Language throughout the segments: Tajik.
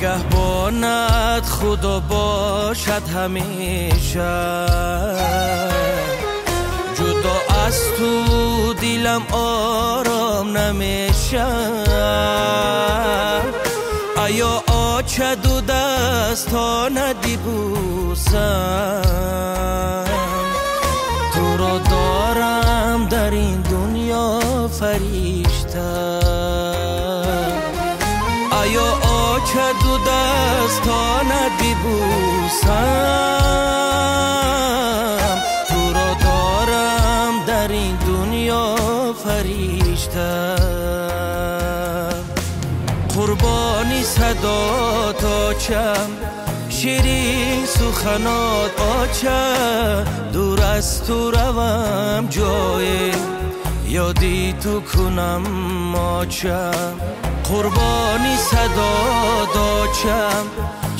Нигаҳбонат Худо бошад ҳамеша, ҷудо аз ту дилам ором намешавад. Оё оча ду дастона дибусам, туро дорам дар ин дунё фаришта. Оё оча ду дастона дибусам, туро дорам дар ин дунё фаришта. Қурбони садот очам, ширин суханот оча, дур аз ту равам ҷое, ёди ту кунам оча. Қурбони садот очам,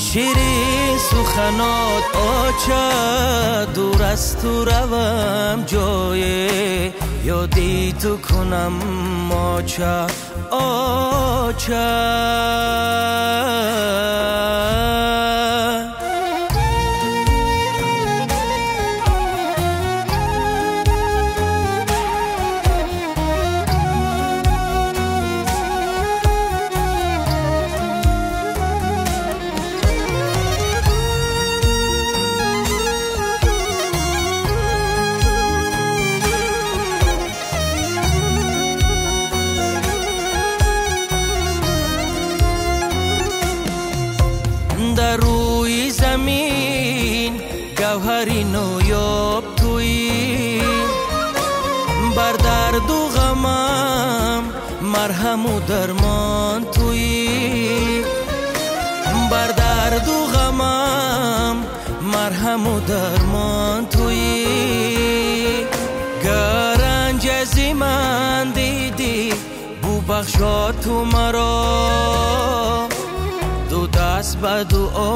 ширин суханот оча, дур аз ту равам ҷое, ёди ту кунам оча, оча. Дар рӯи замин гавҳари ноёб туӣ, бар дарду ғамам марҳаму дармон туӣ, бар дарду ғамам марҳаму дармон туӣ. Гаранҷ ази ман дидӣ, бубахшо ту маро, ду даст ба дуо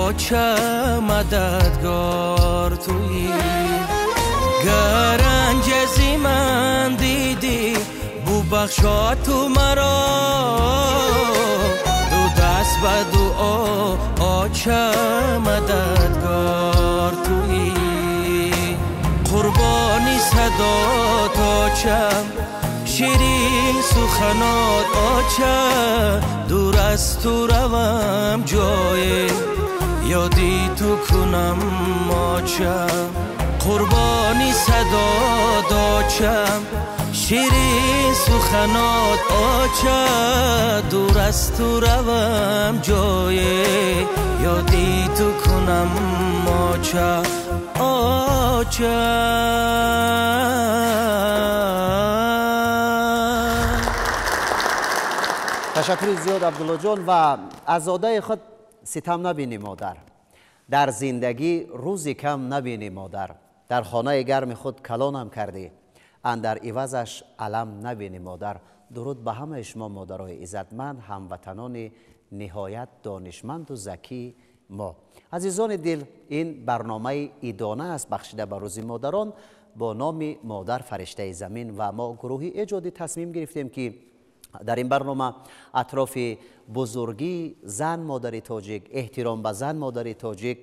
оча мададгор туӣ. Гаранҷ ази ман дидӣ, бубахшо ту маро, ду даст ба дуо оча мададгор туӣ. Қурбони садот очам, ширин суханот оча, дур аз ту равам ҷое, ёди ту кунам оча. Қурбони садот очам, ширин суханот оча, дур аз ту равам ҷое, ёди ту кунам оча, оча. Ташаккури зиёд Абдуллоҷон. Ва аз зодаи худ ситам набинӣ модар, дар зиндагӣ рӯзи кам набинӣ модар, дар хонаи гарми худ калонам кардӣ, андар ивазаш алам набинӣ модар. Дуруд ба ҳамаи шумо модарои иззатманд, ҳамватанони ниҳоят донишманду закии мо. Азизони дил, ин барномаи идона аст бахшида ба рӯзи модарон бо номи Модар фариштаи замин, ва мо гурӯҳи эҷодӣ тасмим гирифтем ки дар ин барнома атрофи бузургии зан модари тоҷик, эҳтиром ба зан модари тоҷик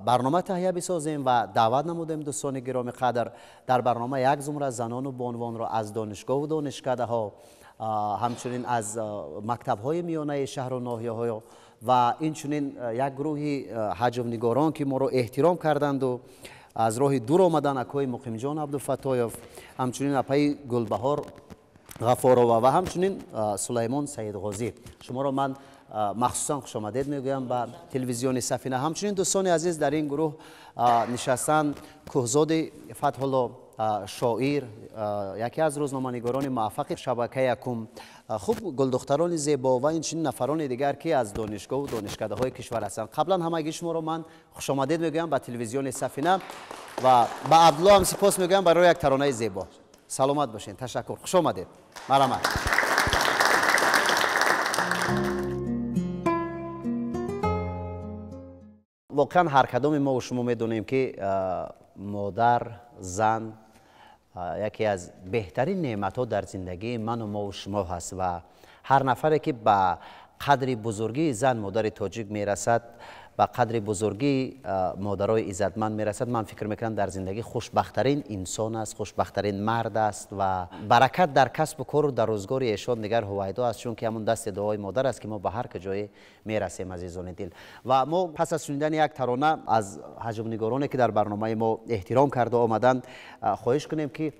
барнома таҳия бисозем ва даъват намудем дӯстони гиромӣ қадр дар барнома як зумра занону бонувонро аз донишгоҳу донишкадаҳо, ҳамчунин аз мактабҳои миёнаи шаҳру ноҳияҳо ва инчунин як гурӯҳи ҳаҷвнигорон ки моро эҳтиром карданду аз роҳи дур омадан, акои Муқимҷон Абдуфаттоев, ҳамчунин апаи Гулбаҳор Ғафорова ва ҳамчунин Сулаймон Саидғозӣ. Шуморо ман махсусан хушомадед мегӯям ба телевизиони Сафина. Ҳамчунин дӯстони азиз, дар ин гурӯҳ нишастанд Кӯҳзоди Фатҳулло, шоир, яке аз рӯзноманигорони муваффақи шабакаи якум, хуб гулдухтарони зебо ва инчунин нафарони дигар ки аз донишгоҳу донишкадаҳои кишвар ҳастанд. Қаблан ҳамагии шуморо ман хушомадед мегӯям ба телевизиони Сафина ва ба Абдулло ҳам сипос мегӯям барои як таронаи зебо. Саломат бошед, ташаккур, хуш омадед, марҳамат. Воқеан ҳар кадоми мо ва шумо медонем ки модар, зан яке аз беҳтарин неъматҳо дар зиндагии ману мо ва шумо ҳаст ва ҳар нафаре ки ба қадри бузургии зан модари тоҷик мерасад, ба қадри бузургии модарои иззатманд мерасад, ман фикр мекунам дар зиндагӣ хушбахттарин инсон аст, хушбахттарин мард аст ва баракат дар касбу кору дар рӯзгори эшон дигар ҳувайдо аст, чунки ҳамон дасти дуои модар аст ки мо ба ҳар куҷое мерасем, азизони дил. Ва мо пас аз шунидани як тарона аз ҳаҷмнигороне ки дар барномаи мо эҳтиром карда омаданд, хоҳиш кунем ки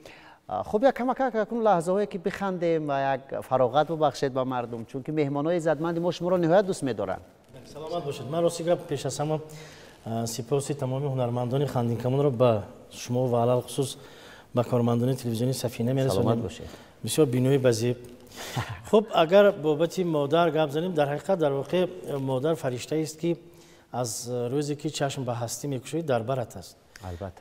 хуб як камакак акнун лаҳзаҳое ки бихандем ва як фароғат бубахшед ба мардум, чунки меҳмонҳои иззатманди мо шуморо ниҳоят дӯст медоранд. Саломат бошед. Ман рости гап пеш аз ҳама сипоси тамоми ҳунармандони хандинкамонро ба шумо ва алалхусус ба кормандони телевизиони Сафина мерасонем. Бисёр бинои базеб. Хуб, агар бобати модар гап занем, дар ҳақиқат дар воқеъ модар фариштаест ки аз рӯзе ки чашм ба ҳастӣ мекушоӣ дар барат аст.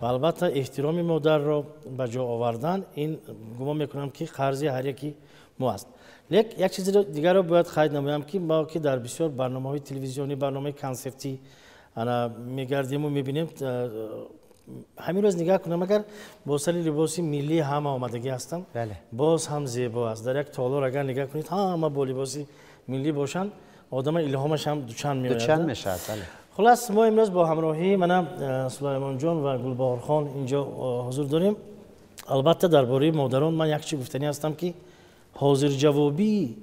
Ва албатта эҳтироми модарро ба ҷо овардан ин гумон мекунам ки қарзи ҳар яки мо аст. Лек як чизи дигарро бояд қайд намоям ки мо ки дар бисёр барномаҳои телевизионӣ, барномаи консертӣ ана мегардему мебинем, ҳамин рӯз нигоҳ кунам агар бо сари либоси миллӣ ҳама омадагӣ ҳастанд, боз ҳам зебо аст. Дар як толор агар нигоҳ кунед ҳама бо либоси миллӣ бошанд, одама илҳомаш ҳам дучанд меояд. Дучанд мешавад, бале. Хулас мо имрӯз бо ҳамроҳии мана Сулаймонҷон ва Гулбаҳорхон инҷо ҳузур дорем. Албатта дар бораи модарон ман як чи гуфтанӣ ҳастам ки ҳозирҷавобии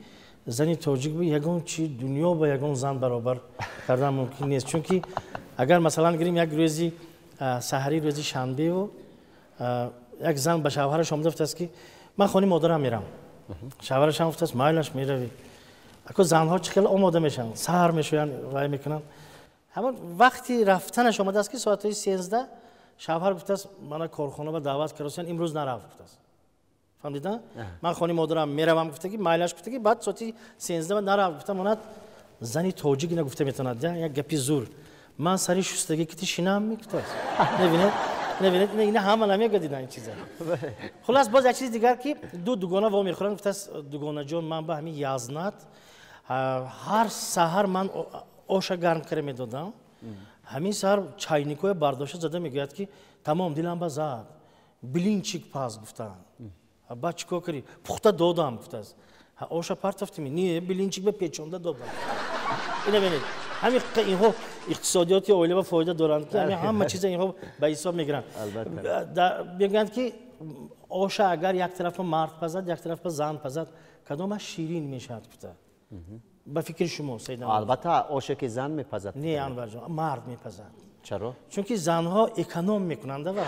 зани тоҷик ба ягон чи дунё ба ягон зан баробар кардан мумкин нест. Чунки агар масалан гирем як рӯзи саҳарӣ, рӯзи шанбеву як зан ба шавҳараш омада гуфтааст ки ман хони модарам мерам. Шавҳараш ҳам гуфтааст майлаш меравӣ. Ако занҳо чӣ хел омода мешаванд, саҳар мешаванд, вай мекунанд. Ҳамон вақти рафтанаш омадааст ки соатҳои 13 шавҳар гуфтааст мана корхона ба даъват кардасиян, имрӯз нарав гуфтааст. Фаҳмида? Ман хони модарам меравам гуфтаги, майлаш гуфтаги, баъд соати 13 нарав гуфта монад. Зани тоҷик ина гуфта метавонад, як гапи зур. Ман сари шустагӣ кити шинам мегуфтааст. Небинед? Небинед? Ина ҳама намегӯяд ин чиза. Хулас боз як чизи дигар ки ду дугона во мехӯранд, гуфтааст дугонаҷон ман ба ҳамин язнат ҳар саҳар ман оша гарм карда медодам. Ҳамин саҳар чайникҳое бардошта зада мегӯяд ки тамом дилам ба зад, блинчик паз гуфтанд. Баъд чӣ кор кардӣ? Пухта додам гуфтааст. Оша партофтими? Не, блинчик ба печонда додам. Ина бинед, ҳамин инҳо иқтисодиёти оила ба фоида доранд ки ҳама чиза инҳо ба ҳисоб мегиранд. Мегӯянд ки оша агар як тарафа мард пазад, як тарафа зан пазад, кадомаш ширин мешавад гуфта. Ба фикри шумо, Саид Анвар? Албатта оше ки зан мепазад. Не, Анварҷон, мард мепазад. Чаро? Чунки занҳо эконом мекунанд ва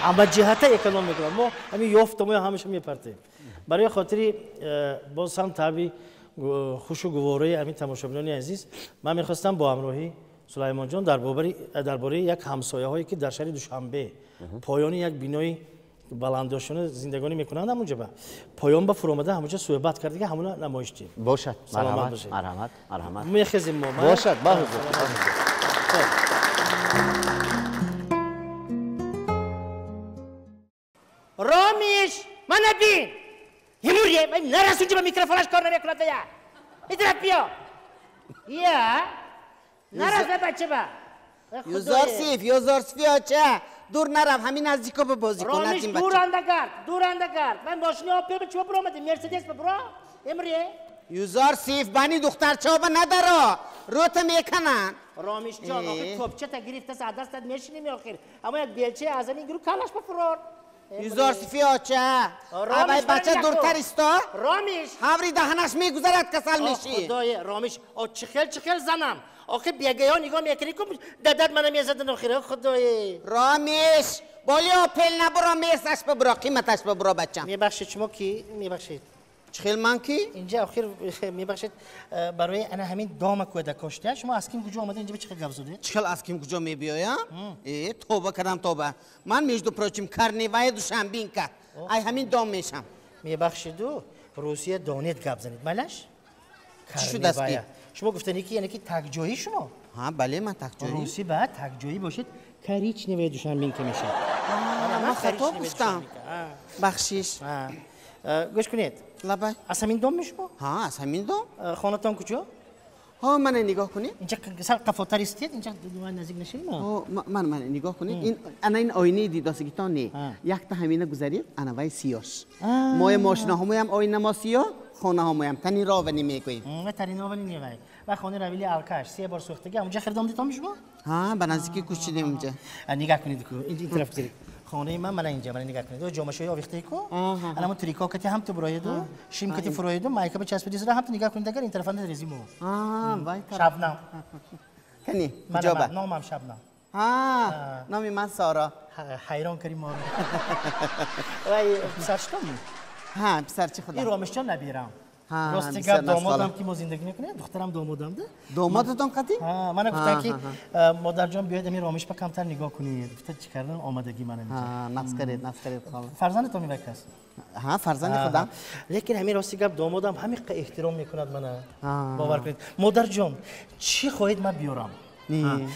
ҳама ҷиҳата эконом мекунанд. Мо ҳамин ёфтамо ҳамеша мепартем. Барои хотири боз ҳам таби хушу гувораи ҳамин тамошобинони азиз, ман мехостам бо ҳамроҳии Сулаймонҷон дар бораи як ҳамсояҳое ки дар шаҳри Душанбе поёни як бинои баландошона зиндагонӣ мекунанд, ҳамонҷо ба поён ба фуромада ҳамонҷо суҳбат кардига ҳамона намоиш дидем. Бошад, марҳамат, марҳамат, марҳамат. Мехезем мо. Бошад, ба ҳузур. Ромиш, мана бин! Ҳимурие, нарас унҷо ба микрофонаш кор намекунад я. Идраб биё. Я? Нарас ба бача ба. Юзорсиф, Юзорсифи оча. Дур нарав, ҳамин наздико ба бозӣ кун. Ромиш, дуранда гард, дуранда гард. Ман мошини Опел ба чиба буромадим? Мерседес ба буро? Эмре? Юзорсиф, бани духтарчаҳо ба надаро. Рӯта мекананд. Ромиш ҷон, охир топчата гирифтас, аз дастат мешинем охир. Аммо як белча аз ҳамин гиру калаш ба фурор. Юзорсифи оча, авай бача дуртар исто. Ромиш. Ҳаври даҳанаш мегузарад, касал мешӣ. Худое, Ромиш, о чихел чихел занам. Охир бегаё нигоҳ мекунӣ ку дадат мана мезадан охир, худое. Ромиш, боли Опел набуро, мерсаш бибуро, қиматаш бибуро бачам. Мебахшед, шумо ки? Мебахшед. Чихел ман ки? Инҷа охир мебахшед, барои ана ҳамин дома кӯдакоштия шумо аз ким куҷо омада инҷа чӣ гап задед? Чихел аз ким куҷо мебиёям? Э, тоба кардам, тоба. Ман между прочим карневаи душанбинка. Ай ҳамин дом мешам. Мебахшеду, Русия донед гап занед, майлаш? Чӣ шудааст ки? Шумо гуфтанӣ ки яъне ки такҷоӣ шумо? Ҳа, бале, ман такҷоӣ. Русӣ ба такҷоӣ бошед, коричневая душанбинка мешавад. Ман хато гуфтам. Бахшиш. Гӯш кунед. Лабай. Аз ҳамин дом мешумо? Ҳа, аз ҳамин дом. Хонатон куҷо? Ҳа, мана нигоҳ кунед. Инҷа сар қафотар истед, инҷа наздик нашавед мо. Ҳа, ман мана нигоҳ кунед. Ин ана ин оинаи дидосигитон не. Якта ҳамина гузаред, ана вай сиёш. Моя мошинаҳомоям оина мо сиё. хонаҳомоям танировани мегӯем. Ва танировани не вай. Ва хонаи равили алкаш се бор сӯхтагӣ. Ҳамунҷа харидом дидом шумо? Ҳа, ба наздикӣ кӯчидем унҷа. Нигоҳ кунед ку. Ин тараф гузаред. Хонаи ман мана инҷа, мана нигоҳ кунед. Ҷомашои овехтаи ку. Ана ҳамун трико кати ҳам ту буроеду, шим кати фуроеду, майка ба часпиди суда ҳам ту нигоҳ кунед агар ин тарафанда резиму. Вай тараф. Шабнам. Кани, куҷо ба? Номам Шабнам. Ҳа, номи ман Сора. Ҳайрон кари моро. Вай, писарчитон? Ҳа, писарчи худам. Ин Ромишҷон набирам. Рости гап домодам ки мо зиндагӣ мекунем, духтарам домодам да. Домодатон қатӣ? Ҳа, мана гуфтам ки модарҷон биёед ами Ромиш ба камтар нигоҳ кунед. Гуфта чӣ кардан омадагӣ мана инҷа. Ҳа, нафс каред, нафс каред хола. Фарзандатон мивак аст? Ҳа, фарзанди худам. Лекин ҳамин рости гап домодам ҳамин эҳтиром мекунад мана. Бовар кунед. Модарҷон, чӣ хоҳед ман биёрам?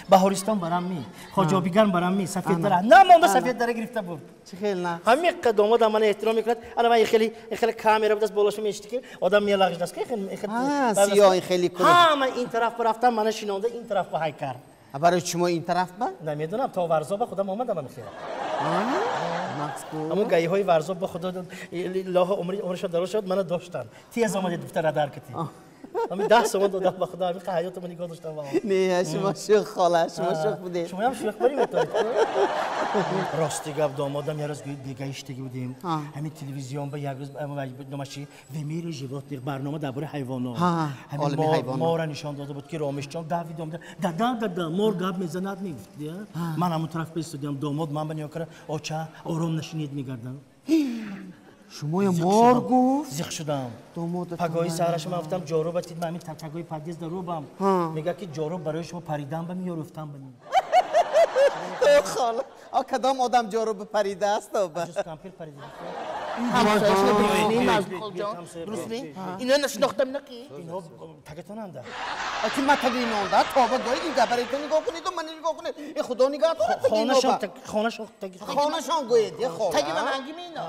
Баҳористон барам ми, Хоҷобиган барам ми, Сафеддара. На монда Сафеддара гирифта буд. Чӣ хел на? Ҳамин домодам мана эҳтиром мекунад. Ана ман хеле камера будаст болошо мешити ки одам мелағжидаст ки сиёҳ хеле курух. Ҳа, ман ин тараф рафтам, мана шинонда ин тараф ба ҳайкар. Барои шумо ин тараф ба? Намедонам, то Варзоба худам омадам ам хел. Ҳамун гаиҳои Варзоб ба худо лоҳа умришон дароз шуд, мана доштанд. Тез омадед гуфта радар кати. Ҳамин 10 сомон додам ба худо, ҳамин ҳаётама нигоҳ доштам. Не, шумо шӯх хола, шумо шӯх будед. Шумоям шӯх барӣ метавонед. Рости гап домодам як рӯз гӯед бегаиштагӣ будем. Ҳамин телевизион ба як рӯз номаш чи В мире животных барнома дар бораи ҳайвонот. Ҳамин мора нишон дода буд ки Ромишҷон давид омада. Дада, дада, мор гап мезанад мегуфт. Ман ҳамон тараф бистодиам, домод ман ба нигоҳ кард, оча, ором нашинед мегардам. Шумоя мор гуфт? Зиқ шудам. Пагоҳи саҳраш ман гуфтам ҷоруба тид, ман ҳамин тагои подъезда рубам. Мегӯяд ки ҷоруб барои шумо паридан ба ми ё руфтан ба ми? Хола, а кадом одам ҷоруба парида аст? Ҷуз кампир парида. Ино нашинохтам ино ки? Ино тагатонанда. Ки ман таги инонда? Тоба гӯед ин гапаро ту нигоҳ кунед, ман нигоҳ кунед. Э худо нигоҳ дорад таги ино. Хонашон таги. Хонашон гӯед, е хола. Таги ман ҳанги ми ино?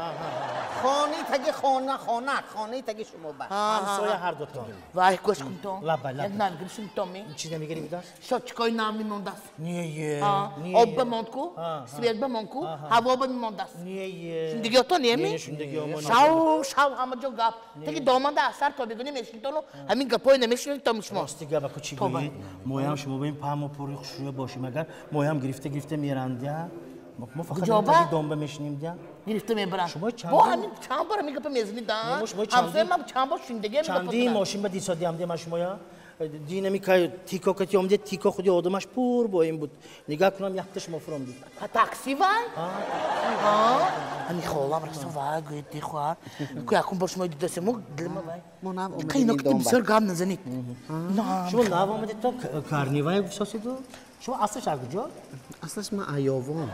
Хонаи таги хона, хона, хонаи таги шумо ба. Ҳамсоя ҳар дутон. Вай гӯш кун то. Лабай, лабай. Як намгир шум то ми. Чиз намегири будааст? Шочкои нам мемондааст. Не, е. Об ба монд ку, свет ба монд ку, ҳаво ба мемондааст. Не, е. Шундагиёто не ми? Шав, шав ҳама ҷо гап. Таги доманда асар то бигунӣ мешунитону ҳамин гапҳои намешунид то шумо. Рости гап аку чӣ гӯед? Моям шумо ба ин паҳму пури хушрӯя бошем агар моям гирифта гирифта мерандя. Мо фақат таги домба мешинем дя. Гирифта мебаранд. Бо ҳамин чанд бор ҳамин гапа мезанид а? Ҳамсоя ман чанд бор шунидагиам гапа. Чандин мошин ба дисодиам де ман шумоя. Динами кай тико кати омде тико худи одамаш пур бо ин буд. Нигоҳ кунам якта шумо фуром дид. Ҳа такси вай? Ҳами холам расо вай гӯед дихоҳар. Ку якум бор шумо дидасему дилма вай. Мо нав омадем. Ино ки бисёр гап назанед. Шумо нав омадед то карнивай гуфтосиду? Шумо аслаш аз куҷо? Аслаш ман Аёвон.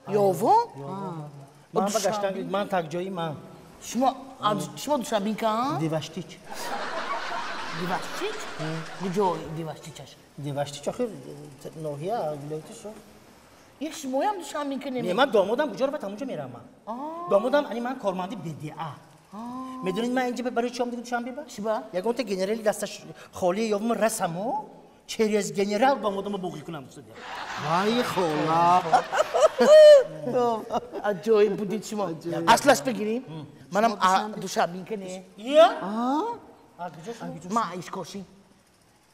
Ёвон? Ман ба гаштан ман такҷои ман. Шумо Душанбинка? Деваштич. Деваштич? Куҷо Деваштичаш? Деваштич охир ноҳия вилояти Суғд. Е шумоям Душанбинка неми? Не, ман домодам куҷо равад ҳамонҷо меравам ман. Домодам ани ман корманди БДА. Медонед ман инҷа барои чӣ омадам Душанбе ба? Чӣ ба? Ягонта генерали дасташ холӣ ёбам расаму через генерал домодамро буғӣ кунам. Вай хола. Аҷоиб будед шумо. Аслаш бигирем. Манам Душанбинка не. Ия? Ман Ишкоши.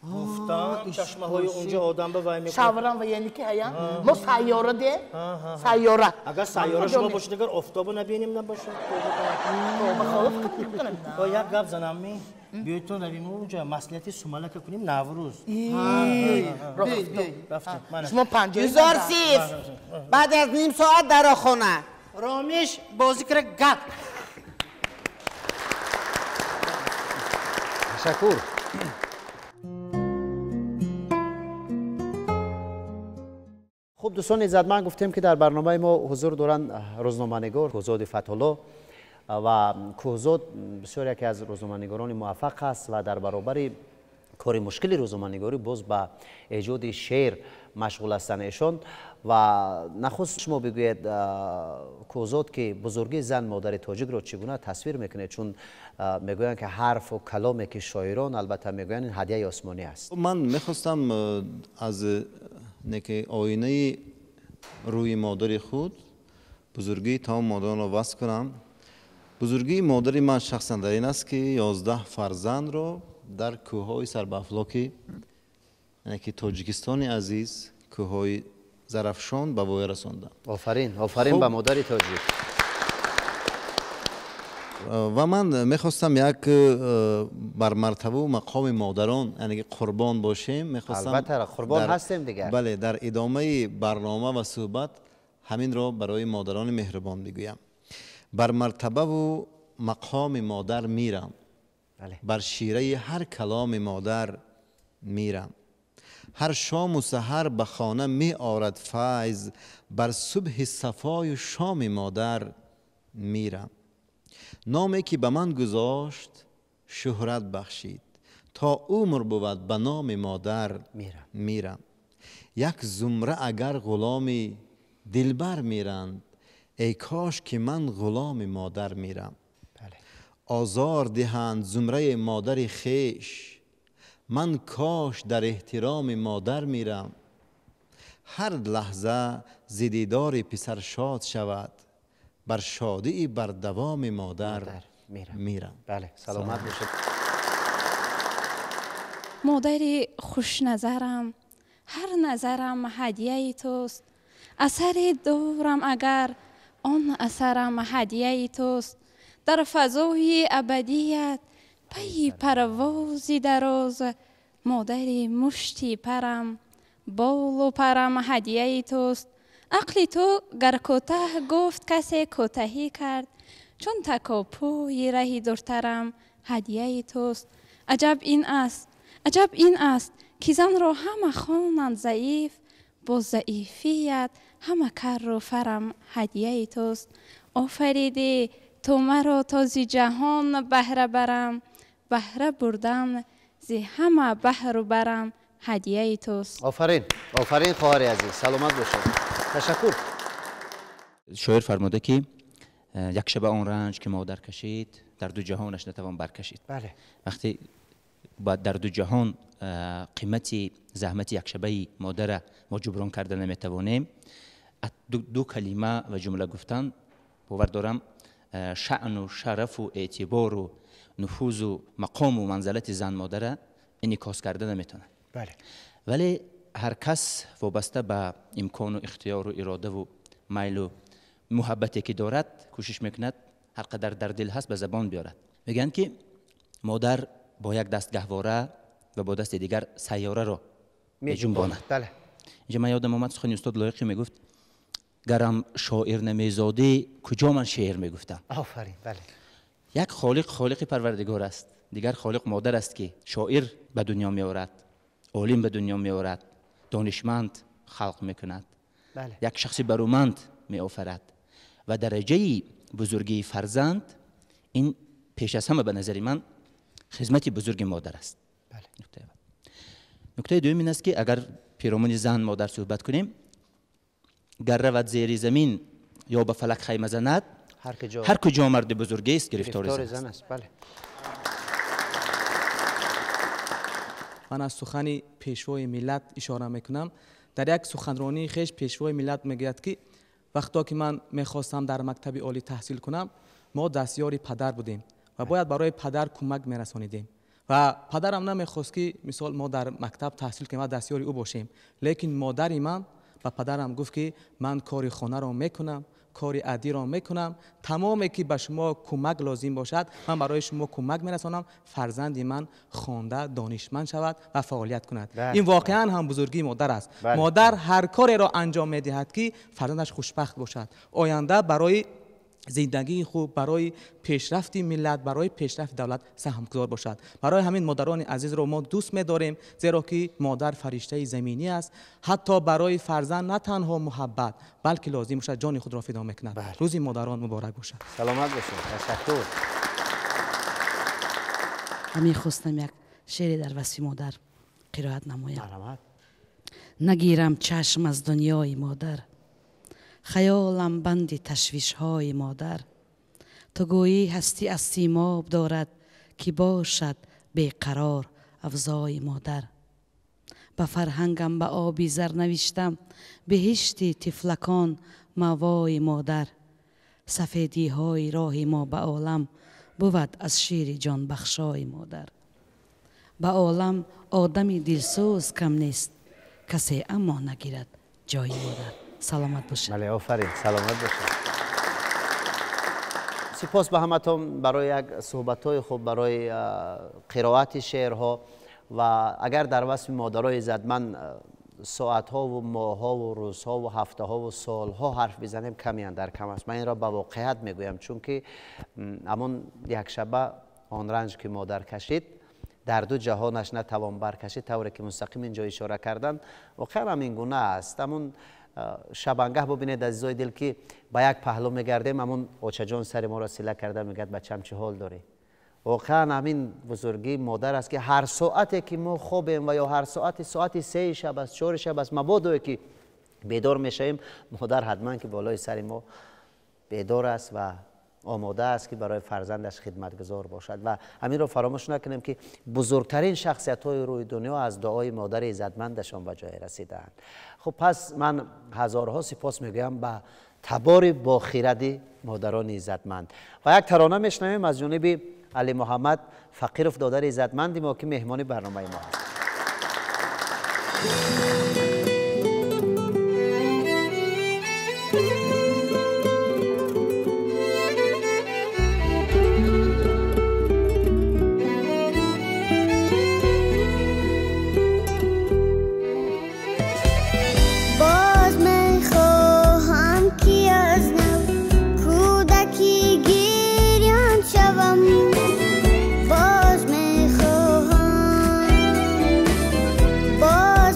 Гуфтам чашмаҳои онҷо одам ба вай мекунад. Шаврам ва яъне ки ҳая. Мо сайёра де. Сайёра. Агар сайёра шумо бошед, агар офтобо набинем набошад. Як гап занам ми. Биёйтон равим онҷо маслиҳати сумалака кунем Наврӯз. Шумо панҷои Юзор сиф. Баъд аз ним соат дар хона. Ромиш бозӣ кара гап. Ташаккур. Хуб дӯстони иззатманд, гуфтем ки дар барномаи мо ҳузур доранд рӯзноманигор Кӯҳзоди Фатҳулло ва Кӯҳзод бисёр яке аз рӯзноманигорони муваффақ аст ва дар баробари кори мушкили рӯзноманигорӣ боз ба эҷоди шеър машғул ҳастанд эшон. Ва нахуст шумо бигӯед Кӯҳзод ки бузургии зан модари тоҷикро чӣ гуна тасвир мекунед, чун мегӯянд ки ҳарфу каломе ки шоирон албатта мегӯянд ин ҳадияи осмонӣ аст. Ман мехостам аз неки оинаи рӯи модари худ бузургии тамом модаронро васф кунам. Бузургии модари ман шахсан дар ин аст, ки 11 фарзандро дар кӯҳҳои сарбаафлоки, яъне ки Тоҷикистони азиз, кӯҳҳои Зарафшон ба воя расонданд. Офарин, офарин ба модари тоҷик. Ва ман мехостам як бар мартабаву мақоми модарон, яъне ки қурбон бошем, мехостам. Албатта, қурбон ҳастем дигар. Бале, дар идомаи барнома ва суҳбат ҳаминро барои модарони меҳрубон бигӯям. Бар мартабаву мақоми модар мирам, бар шираи ҳар каломи модар мирам. Ҳар шому саҳар ба хона меорад файз, бар субҳи сафою шоми модар мирам. Номе ки ба ман гузошт шӯҳрат бахшид, то умр бувад ба номи модар мирам. Як зумра агар ғуломи дилбар миранд, эй кош ки ман ғуломи модар мирам. Озор диҳанд зумраи модари хеш, ман кош дар эҳтироми модар мирам. Ҳар лаҳза зи дидори писар шод шавад, бар шодии бардавоми модар мирам. Бале, саломат бошед. Модари хушназарам, ҳар назарам ҳадияи туст. Асаре дорам агар, он асарам ҳадияи туст. Дар фазои абадият пайи парвози дароз, модари мушти парам, болу парам ҳадияи туст. Ақли ту гар кӯтаҳ гуфт касе кӯтаҳӣ кард, чун такопӯи раҳи дуртарам ҳадияи туст. Аҷаб ин аст, аҷаб ин аст, ки занро ҳама хонанд заиф, бо заифият ҳама карру фарам ҳадияи туст. Офаридӣ ту маро то зи ҷаҳон баҳра барам, баҳра бурдан зи ҳама баҳру барам ҳадияи туст. Офарин, офарин хоҳари азиз, саломат бошед. Ташаккур. Шоир фармуда, ки як шаба он ранҷ ки модар кашид, дар ду ҷаҳонаш натавон баркашид. Вақте дар ду ҷаҳон қимати заҳмати якшабаи модара мо ҷуброн карда наметавонем, ду калима ва ҷумла гуфтан, бовар дорам, шаъну шарафу эътибору нуфузу мақому манзалати зан модара инъикос карда наметавонад. Вале ҳар кас вобаста ба имкону ихтиёру иродаву майлу муҳаббате ки дорад, кӯшиш мекунад ҳар қадар дар дил ҳаст ба забон биёрад. Мегӯянд, ки модар бо як даст гаҳвора ва бо дасти дигар сайёраро меҷунбонад. Инҷа ман ёдам омад сухани устод Лоиқӣ, мегуфт: гарам шоир намезодӣ, куҷо ман шеър мегуфтам. Офарин, бале. Як холиқ холиқи Парвардигор аст, дигар холиқ модар аст, ки шоир ба дунё меорад, олим ба дунё меорад, донишманд халқ мекунад, як шахси баруманд меофарад. Ва дараҷаи бузургии фарзанд ин пеш аз ҳама ба назари ман хизмати бузурги модар аст. Нуктаи дуюм ин аст, ки агар пиромуни зан модар суҳбат кунем, гар равад зери замин ё ба фалак хайма занад, ҳар куҷо марди бузургест, гирифтори зан аст. Ман аз сухани пешвои миллат ишора мекунам. Дар як суханронии хеш пешвои миллат мегӯяд, ки вақто ки ман мехостам дар мактаби олӣ таҳсил кунам, мо дастёри падар будем ва бояд барои падар кӯмак мерасонидем. Ва падарам намехост, ки мисол мо дар мактаб таҳсил кунем ва дастёри ӯ бошем. Лекин модари ман ба падарам гуфт, ки ман кори хонаро мекунам, кори аддиро мекунам, тамоме ки ба шумо кӯмак лозим бошад, ман барои шумо кӯмак мерасонам, фарзанди ман хонда донишманд шавад ва фаъолият кунад. Ин воқеан ҳам бузургии модар аст. Модар ҳар кореро анҷом медиҳад, ки фарзандаш хушбахт бошад, оянда барои зиндагии хуб, барои пешрафти миллат, барои пешрафти давлат саҳмгузор бошад. Барои ҳамин модарони азизро мо дӯст медорем, зеро ки модар фариштаи заминӣ аст. Ҳатто барои фарзанд на танҳо муҳаббат, балки лозим бошад ҷони худро фидо мекунад. Рӯзи модарон муборак бошад. Саломат бошед, ташаккур. Мехостам як шеъре дар васфи модар қироат намоям. Нагирам чашм аз дунёи модар, хаёлам банди ташвишҳои модар. Ту гӯӣ ҳастӣ аз симоб дорад, ки бошад беқарор афзои модар. Ба фарҳангам ба оби зар навиштам, беҳишти тифлакон мавои модар. Сафедиҳои роҳи мо ба олам бувад аз шири ҷонбахшои модар. Ба олам одами дилсӯз кам нест, касе аммо нагирад ҷои модар. Саломат бошед. Бале, офарин, саломат бошед. Сипос ба ҳаматон барои як суҳбатҳои хуб, барои қироати шеърҳо ва агар дар васфи модарои иззатманд соатҳову моҳҳову рӯзҳову ҳафтаҳову солҳо ҳарф бизанем, ками андар кам аст. Ман инро ба воқеият мегӯям, чунки ҳамон якшаба он ранҷ ки модар кашид, дар ду ҷаҳонаш натавон баркашид, тавре ки мустақим инҷо ишора карданд, воқеан ҳам ин гуна аст. Ҳамон шабангаҳ бубинед, азизои дил, ки ба як паҳлӯ мегардем, ҳамон очаҷон сари моро сила карда мегӯяд: бачам, чӣ ҳол дорӣ? Воқеан ҳамин бузургии модар аст, ки ҳар соате ки мо хобем ва ё ҳар соати соати 3 шаб аст, 4 шаб аст, мабодое ки бедор мешавем, модар ҳатман ки болои сари мо бедор аст ва омода аст, ки барои фарзандаш хидматгузор бошад. Ва ҳаминро фаромӯш накунем, ки бузургтарин шахсиятҳои рӯи дунё аз дуои модари иззатмандашон ба ҷое расидаанд. Хуб, пас ман ҳазорҳо сипос мегӯям ба табори бохиради модарони иззатманд. Ва як тарона мешунавем аз ҷониби Али Муҳаммад Фақиров, додари иззатманди мо, ки меҳмони барномаи мо ҳаст. باز میخواهم، باز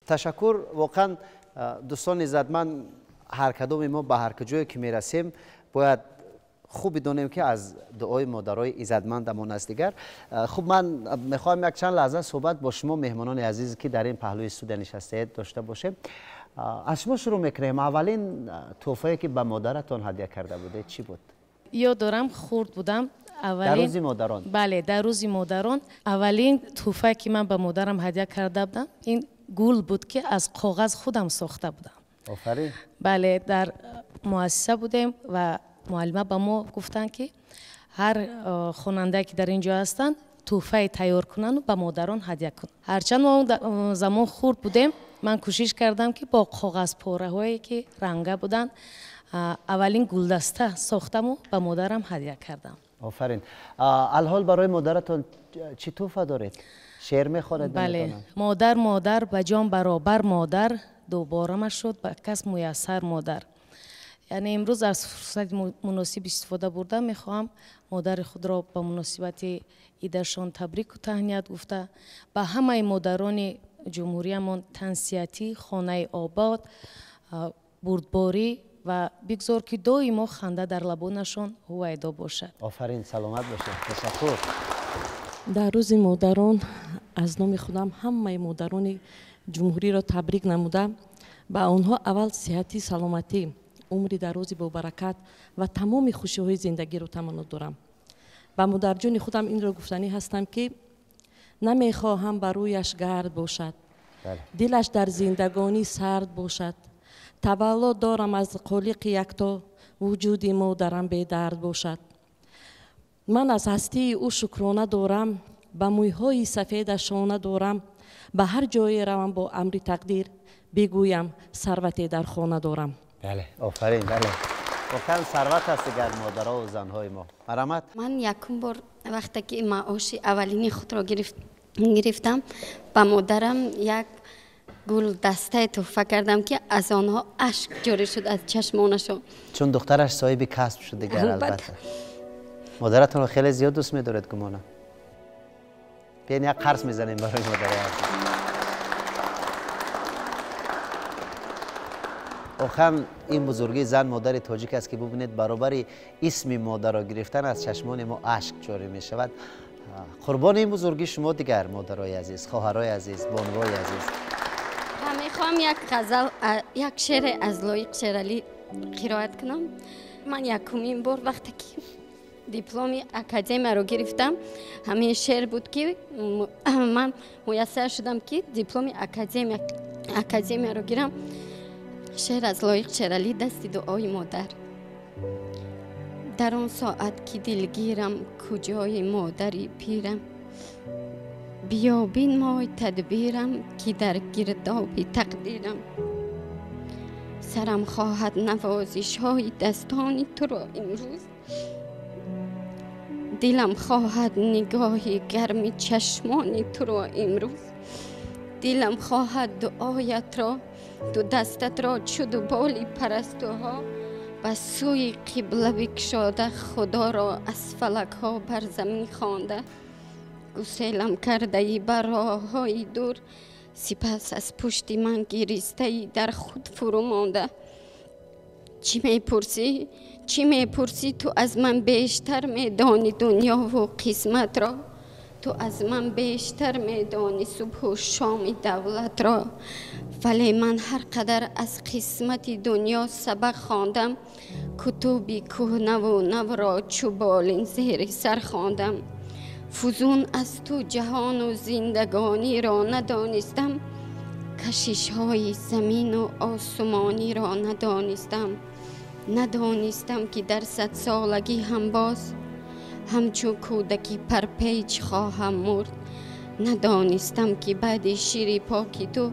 Ташаккур. Воқеан дӯстони иззатманд, ҳар кадоми мо ба ҳар куҷое ки мерасем, бояд хуб бидонем ки аз дуои модарои иззатмандамон аст. Дигар хуб, ман мехоҳам як чанд лаҳза суҳбат бо шумо, меҳмонони азиз, ки дар ин паҳлӯи студия нишастаед, дошта бошем. Аз шумо шурӯъ мекунем. Аввалин тӯҳфае ки ба модаратон ҳадя карда будед чӣ буд? Ёд дорам, хурд будам. Дар рӯзи модарон? Бале, дар рӯзи модарон. Аввалин тӯҳфае ки ман ба модарам ҳадя карда будам, ин гул буд, ки аз коғаз худам сохта будам. Офарин. Бале, дар муассиса будем ва муаллима ба мо гуфтанд, ки ҳар хонандае ки дар ин ҷо ҳастанд, тӯҳфае тайёр кунанд ба модарон ҳадя кунанд. Ҳарчанд мо он замон хурд будем, ман кӯшиш кардам, ки бо коғазпораҳое ки ранга буданд, аввалин гулдаста сохтаму ба модарам ҳадя кардам. Офарин. Алҳол барои модаратон чӣ тӯҳфа доред? Шеър мехонед? Бале. Модар, модар, ба ҷон баробар модар, дубора машуд ба кас муяссар модар. Яъне имрӯз аз фурсати муносиб истифода бурда мехоҳам модари худро ба муносибати идашон табрику таҳният гуфта, ба ҳамаи модарони ҷумҳуриямон тансиҳатӣ, хонаи обод, бурдборӣ ва бигзор ки доимо ханда дар лабонашон ҳувайдо бошад. Офарин, саломат бошед. Ташаккур. Дар рӯзи модарон аз номи худам ҳамаи модарони ҷумҳуриро табрик намуда, ба онҳо аввал сиҳати, саломатӣ, умри дарози бобаракат ва тамоми хушиҳои зиндагиро таманно дорам. Ба модарҷони худам инро гуфтанӣ ҳастам, ки намехоҳам ба рӯяш гард бошад, дилаш дар зиндагонӣ сард бошад. Таваллуд дорам аз қолиқи якто, вуҷуди модарам бедард бошад. Ман аз ҳастии ӯ шукрона дорам, ба мӯйҳои сафедаш шона дорам. Ба ҳар ҷое равам бо амри тақдир, бигӯям сарвате дар хона дорам. Бале, офарин, бале. Воқеан сарват аст дигар модаро ва занҳои мо. Марҳамат. Ман якум бор вақте ки маоши аввалини худро гирифтам, ба модарам як гулдастае тӯҳфа кардам, ки аз онҳо ашк ҷорӣ шуд аз чашмонашон. Чун духтараш соҳиби касб шуд дигар, албатта. Модаратонро хеле зиёд дӯст медоред, гумонам. Биён як қарз мезанем барои модари азиз. Воқеан ин бузургии зан, модари тоҷик аст, ки бубинед, баробари исми модарро гирифтан аз чашмони мо ашк ҷорӣ мешавад. Қурбони ин бузургии шумо дигар, модарои азиз, хоҳарои азиз, бонувои азиз. Мехоҳам як ғазал, як шеъре аз Лоиқ Шералӣ қироат кунам. Ман якумин бор вақте ки дипломи академияро гирифтам, ҳамин шеър буд, ки ман муяссар шудам, ки дипломи академияро гирам. Шеър аз Лоиқ Шералӣ, дасти дуои модар. Дар он соат ки дилгирам, куҷои модари пирам, биёбин мой тадбирам, ки дар гирдоби тақдирам. Сарам хоҳад навозишҳои дастони туро имрӯз, дилам хоҳад нигоҳи гарми чашмони туро имрӯз, дилам хоҳад дуоятро, ду дастатро чу ду боли парастуҳо ба сӯи қибла бикшода, худоро аз фалакҳо бар замин хонда. Гуселам кардаи ба роҳҳои дур, сипас аз пушти ман гиристаи дар худ фурӯ монда. Чӣ мепурсӣ? Чӣ мепурсӣ? Ту аз ман бештар медонӣ дунёву қисматро, ту аз ман бештар медонӣ субҳу шоми давлатро. Вале ман ҳар қадар аз қисмати дунё сабақ хондам, кутуби кӯҳнаву навро чу болин зери сар хондам. Фузун аз ту ҷаҳону зиндагониро надонистам, кашишҳои замину осумониро надонистам. Надонистам, ки дар садсолагӣ ҳам боз ҳамчун кӯдаки парпеч хоҳам мурд. Надонистам, ки баъди шири поки ту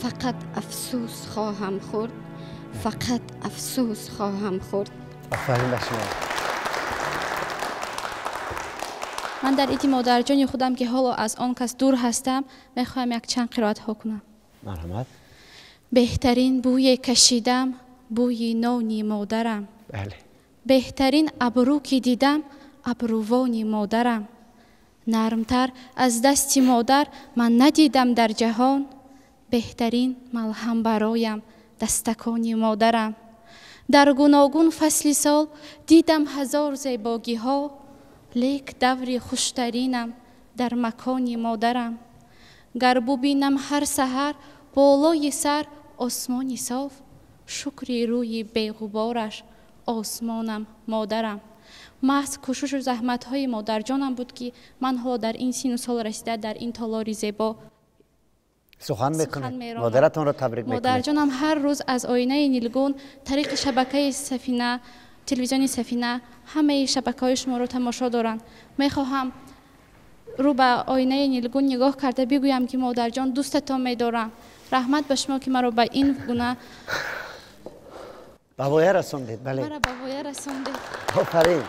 фақат афсӯс хоҳам хӯрд, фақат афсӯс хоҳам хӯрд. Офарин ба шумо. Ман дар иди модарҷони худам, ки ҳоло аз он кас дур ҳастам, мехоҳам якчанд қироатҳо кунам. Марҳамат. Беҳтарин бӯе кашидам, бӯи нони модарам. Бале. Беҳтарин абрӯ ки дидам, абрӯвони модарам. Нармтар аз дасти модар ман надидам дар ҷаҳон. Беҳтарин малҳам бароям дастакони модарам. Дар гуногун фасли сол дидам ҳазор зебогиҳо, лек даври хуштаринам дар макони модарам. Гар бубинам ҳар саҳар болои сар осмони соф, шукри рӯи беғубораш осмонам модарам. Маҳз кӯшишу заҳматҳои модарҷонам буд, ки ман ҳоло дар ин сину сол расида дар ин толори зебо сухан мекунед. Модаратонро табрик мекунед. Модарҷонам ҳар рӯз аз оинаи нилгун тариқи шабакаи Сафина, телевизиони Сафина ҳамаи шабакаҳои шуморо тамошо доранд. Мехоҳам рӯ ба оинаи нилгун нигоҳ карда бигӯям, ки модарҷон, дӯстатон медорам. Раҳмат ба шумо, ки маро ба ин гуна ба воя расондед. Бале, маро ба воя расондед. Офарин,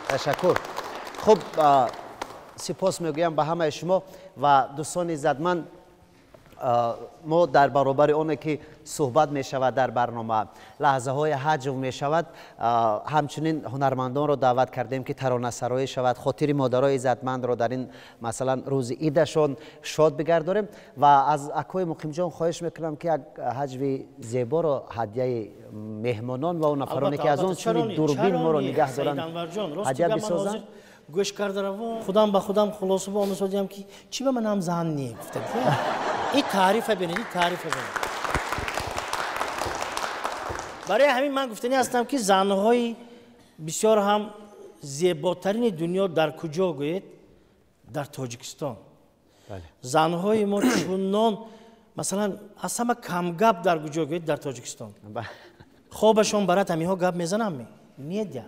ташаккур. Хуб, сипос мегӯям ба ҳамаи шумо ва дӯстони иззатманд. Мо дар баробари оне ки суҳбат мешавад дар барнома, лаҳзаҳои ҳаҷв мешавад, ҳамчунин ҳунармандонро даъват кардем, ки таронасароӣ шавад, хотири модарои иззатмандро дар ин масалан рӯзи идашон шод бигардорем. Ва аз акои Муқимҷон хоҳиш мекунам, ки як ҳаҷви зеборо ҳадияи меҳмонон ва он нафароне ки аз он сӯи дурбин моро нигаҳ доранд ҳадия бисозанд. Гӯш карда равон худам ба худам хулоса ба омӯзодиям, ки чӣ ба манам зан не гуфта. Ин таърифа бинед, ин таърифа бинед. Барои ҳамин ман гуфтанӣ ҳастам, ки занҳои бисёр ҳам зеботарини дунё дар куҷо гӯед? Дар Тоҷикистон. Занҳои мо чунон, масалан, аз ҳама камгап дар куҷо гӯед? Дар Тоҷикистон. Хобашон барад, ҳаминҳо гап мезанам? Недя.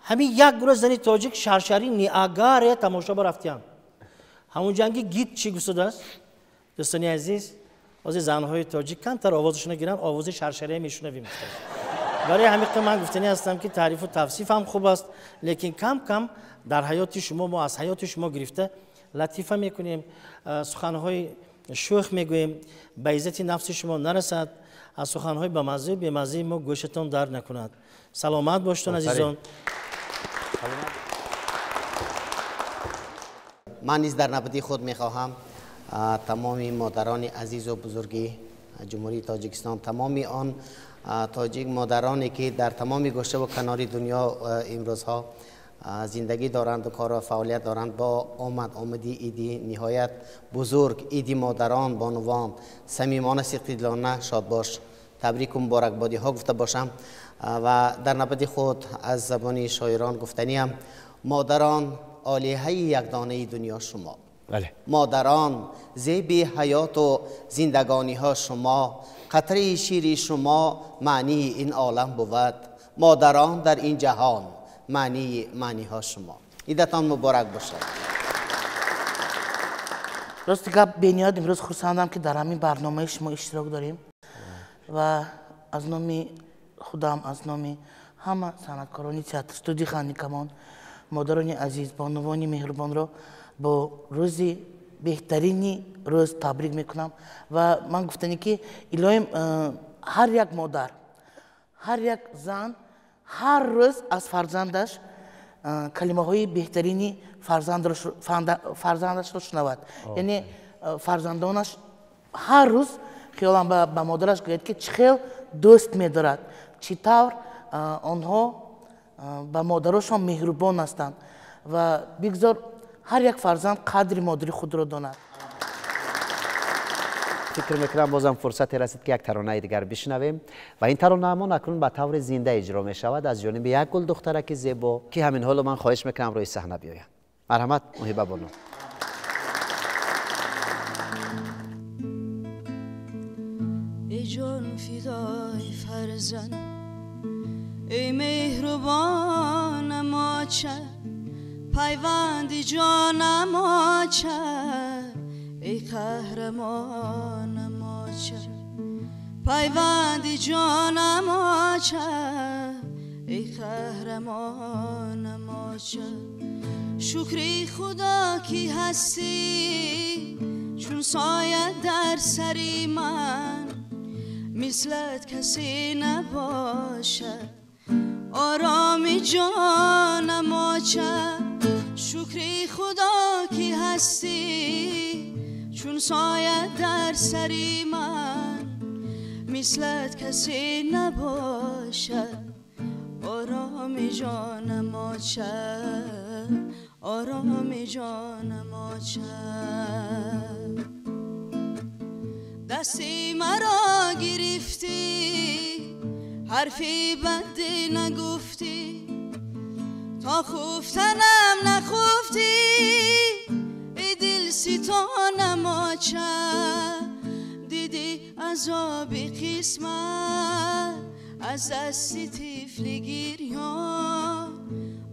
Ҳамин як гурӯҳ зани тоҷик шаршари Ниагаре тамошо барафтиям. Ҳамун ҷанги гид чӣ гуфтудааст? Дӯстони азиз, ҳозир занҳои тоҷик камтар овозашонро гиранд, овози шаршария мешунавем. Барои ҳамин ман гуфтанӣ ҳастам, ки таърифу тавсиф ҳам хуб аст, лекин кам-кам дар ҳаёти шумо мо аз ҳаёти шумо гирифта латифа мекунем, суханҳои шӯх мегӯем, ба иззати нафси шумо нарасад, аз суханҳои бамаззаю бемаззаи мо гӯшатон дард накунад. Саломат бошед, азизон. Ман низ дар навбати худ мехоҳам тамоми модарони азизу бузурги Ҷумҳурии Тоҷикистон, тамоми он тоҷик модароне ки дар тамоми гӯшаву канори дунё имрӯзҳо зиндагӣ доранд, кору фаъолият доранд, бо омади иди ниҳоят бузург, иди модарон, бонувон, самимона, сидқидилона шодбош, табрику муборакбодиҳо гуфта бошам. Ва дар навбати худ аз забони шоирон гуфтаниям: модарон олиҳаи якдонаи дунё шумо, модарон зеби ҳаёту зиндагониҳо шумо, қатраи шири шумо маънии ин олам бувад, модарон дар ин ҷаҳон маънии маъниҳо шумо. Идатон муборак бошад. Рости гап, бениҳоят имрӯз хурсандам, ки дар ҳамин барномаи шумо иштирок дорем ва аз номи худам, аз номи ҳама санъаткорони театр студияи Хандикамон, модарони азиз, бонувони меҳрубонро бо рӯзи беҳтарини рӯз табрик мекунам. Ва ман гуфтанӣ, ки илоҳим ҳар як модар, ҳар як зан ҳар рӯз аз фарзандаш калимаҳои беҳтарини фарзандашро шунавад. Яъне фарзандонаш ҳар рӯз хиёлам ба модараш гӯяд, ки чӣ хел дӯст медорад, чӣ тавр онҳо ба модарошон меҳрубон ҳастанд. Ва бигзор ҳар як фарзанд қадри модари худро донад. Фикр мекунам бозам фурсате расид, ки як таронаи дигар бишнавем ва ин таронаамон акнун ба таври зинда иҷро мешавад аз ҷониби як гулдухтараки зебо, ки ҳамин ҳоло ман хоҳиш мекунам рӯи саҳна биёяд. Марҳамат, Муҳиба бону. Эй ҷон фидои фарзанд, эй меҳрубонам оча, пайванди ҷонам оча, эй қаҳрамонам оча, пайванди ҷонам оча, эй қаҳрамонам оча. Шукри Худо ки ҳастӣ чун соя дар сари ман, мислат касе набошад, ороми ҷонам оча. شکری خدا که هستی چون سایه در سری من مثلت کسی نباشد آرام جانم آچه آرام جانم آچه دستی مرا گرفتی حرفی بد نگفتی تا خفتنم نخفتی ای دل ستانم آچه دیدی عذاب قسمت از دست طفل گریان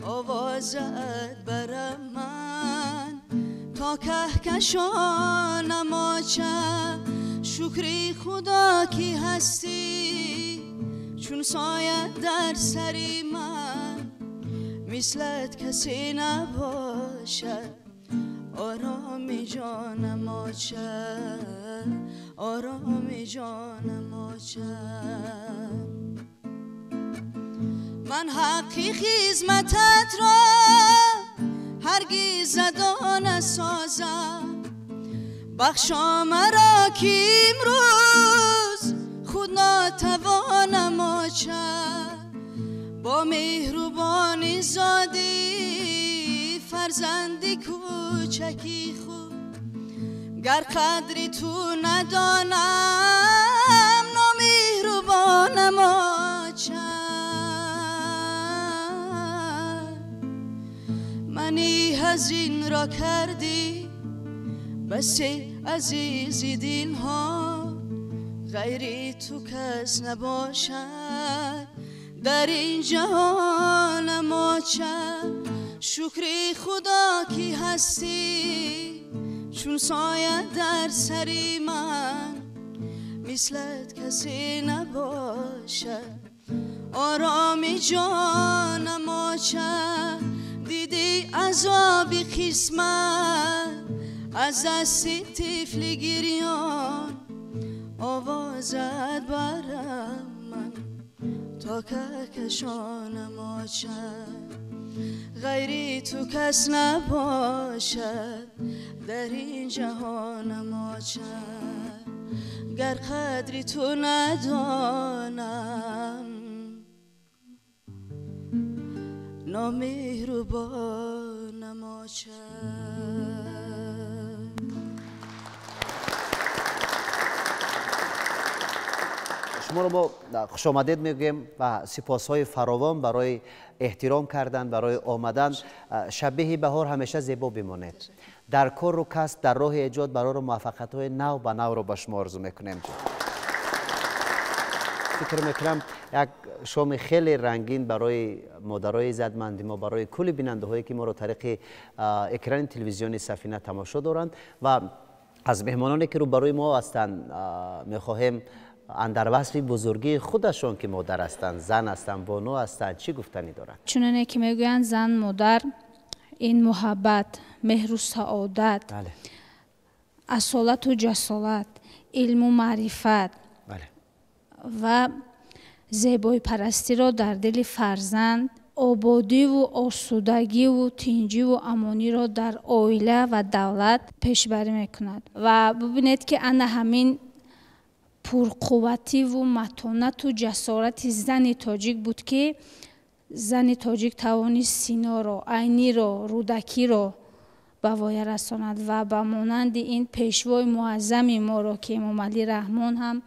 آوازت بر من تا کهکشانم آچه شکری خدا که هستی چون سایه در سری من مثلت کسی نباشد آرام جانم آچه آرام جانم آچه من حقی خدمتت را هرگز ادا نسازم بخشا مرا که امروز خود ناتوانم آچه با مهربانی زادی فرزند کوچکی خود گر قدری تو ندانم نامهربانم آچه منی هزین را کردی بس عزیزی دلها غیری تو کس نباشد در این جهانم آچه شکری خدا که هستی چون سایه در سری من مثلت کسی نباشد آرام جانم آچه دیدی عذاب قسمت از دست طفل گریان آوازت برم من تا کهکشانم آچه غیری تو کس نباشد در این جهانم آچه گر قدری تو ندانم نامهربانم آچه. شما رو ما خوش آمدید میگیم و سپاس‌های فراوان برای احترام کردن، برای آمدن. شبیه بهار همیشه زیبا بمانید. در کار و کسب، در راه ایجاد، برای موفقیت‌های نو به نو رو به شما آرزو میکنیم. فکر میکنم یک شام خیلی رنگین برای مادرای عزتمند ما، برای کل بیننده هایی که ما رو طریق اکران تلویزیون سفینه تماشا دارند و از مهمانانی که رو برای ما هستند میخواهیم اندر وصف بزرگی خودشان که مادر هستند، زن هستند، بانو هستند، چی گفتنی دارند؟ چنانه که میگویند زن مادر این محبت، مهر و سعادت، بله، اصالت و جسالت، علم و معرفت، بله، و زیبای پرستی را در دل فرزند، آبادی و آسودگی و تینجی و امانی را در عائله و دولت پیشبری میکند. و ببینید که انا همین پرقوتی و متانت و جسارت زن تاجیک بود که زن تاجیک توانست سینا را، عینی را، رودکی را به وایه رساند و به مانند این پیشوای معظم ما را که امام علی رحمان هم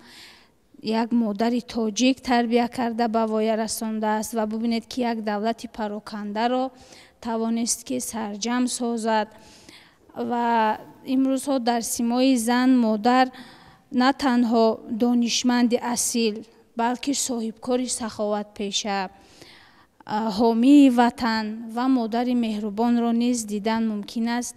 یک مادر تاجیک تربیه کرده به وایه رسانده است و ببینید که یک دولت پراکنده را توانست که سرجم سازد. و امروزها در سیمای زن مادر نه تنها دانشمند اصیل بلکه صاحبکار سخاوت پیشه، حامی وطن و مادر مهربان را نیز دیدن ممکن است.